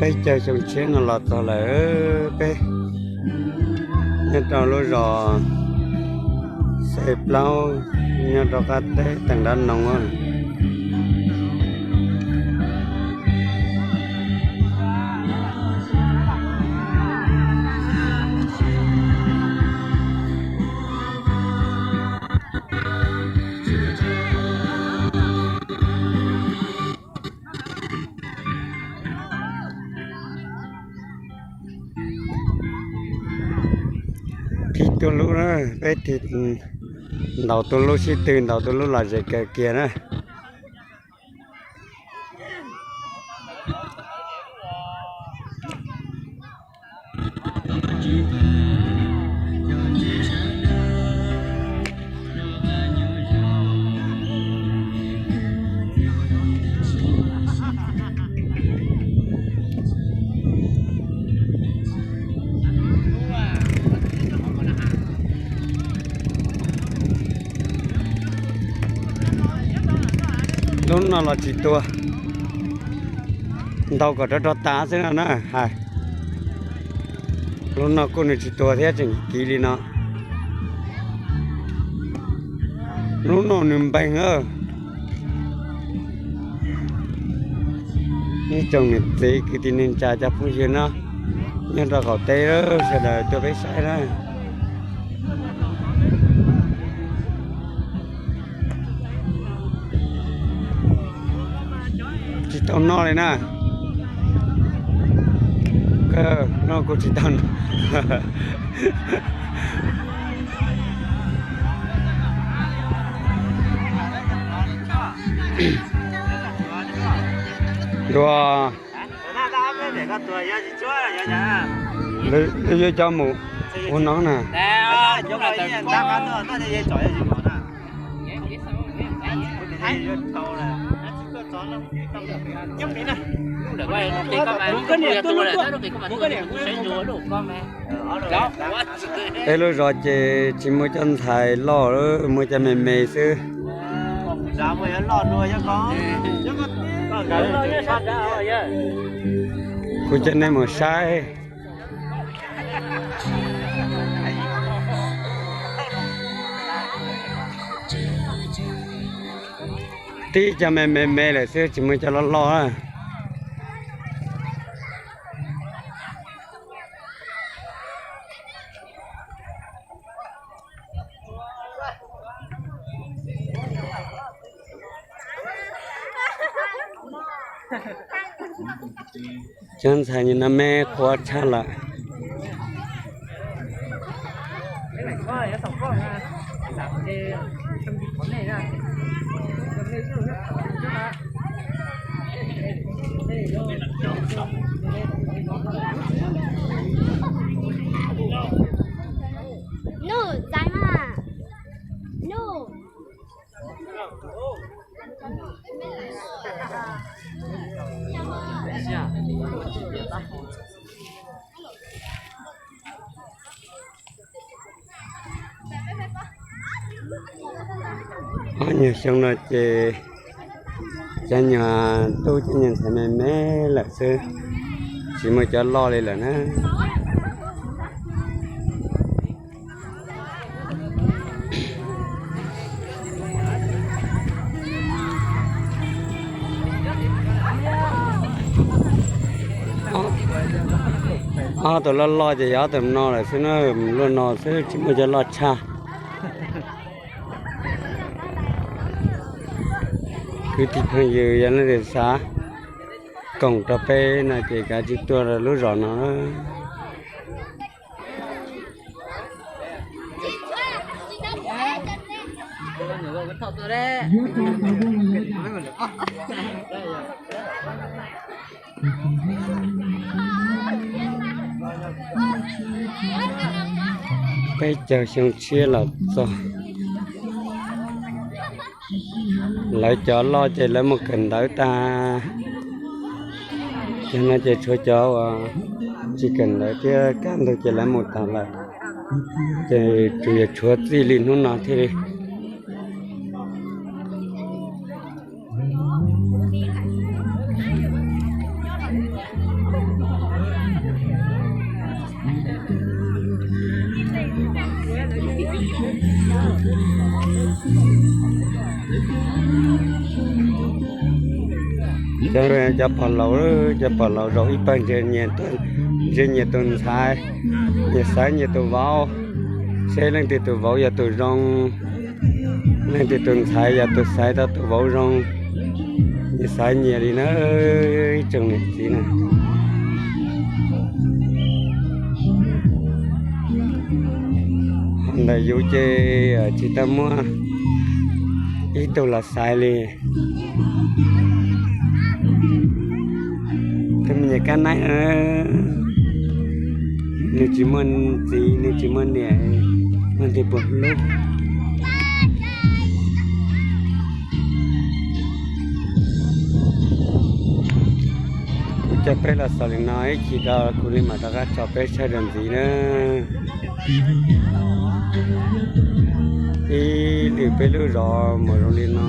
Peb caug xyoo tshiab no los txog lawm peb, nyob rau lub zos Xais Plaub, nyob rau qab teb Teem Dab Noog. Thim tus lub na, peb thim ntaus tus lub sib tw, ntaus tus lub los zem kawg kiag na. Lub no los tsis tuag, ntaus kom rov rog tas xwb no na hais. Lub no kuj nws tsis tuag thiab, tseem kiv li no. Lub no nws npeeg. Ib tsoom niam txiv kwv tij neej tsa cov phooj ywg no nyob rau qaum teb sawv daws tuaj peb saib na. Tsis tau noj li na. No kuj tsis tau noj. Dua. Lawv yuav coj mus ua no na. Peb lub zos ces tsis muaj cov ntxhais loj, muaj cov me me xwb. Kuv coj nej mus saib. Tib cov me me me lawm xwb, tsis muaj cov loj loj. Cov ntxhais no me qhuav tshaj lawm. Ob nyuag xyoo no ces cov nyuag tub cov nyuag ntxhais me me lawm xwb, tsis muaj cov loj li lawm na. Ob tug loj loj ces yog ob tug no lawm xwb na, luaj no xwb tsis muaj cov loj tshaj. Kwv tij phooj ywg yog leej twg xav koom rau peb no ces kav tsij tuaj lub zos no. Peb caug xyoo tshiab los txog. Lawv cov loj ces lawv mus kawm ntawv tag, ces no ces tshuav cov uas tsis kawm ntawv thiab kaj ntug ces lawv mus tag lawm, ces tsuas yog tshuav txij li hnub no thiaj li. Cov, cov pog laus, cov pog laus zaum ib pawg ntsia nyias tus ntxhais, nyias xaiv nyias tus vauv, seb leej twg tus vauv yog tus zoo, leej twg tus ntxhais yog tus xaiv tau tus vauv zoo. Nyias xaiv nyias li na, ib tsoom niam txiv na. Ntawm yus ces tsis tau muaj ib tug los xaiv li. Tus me nyuam kab naib, nws tsis muaj txiv, nws tsis muaj niam, leej twg puas hlub? Kuv coj peb los xaus li no, ib chim rau kuv li mam rov qab tso peb saib dua ntxiv na. Ib lwm peb lub zos mus zoo li no.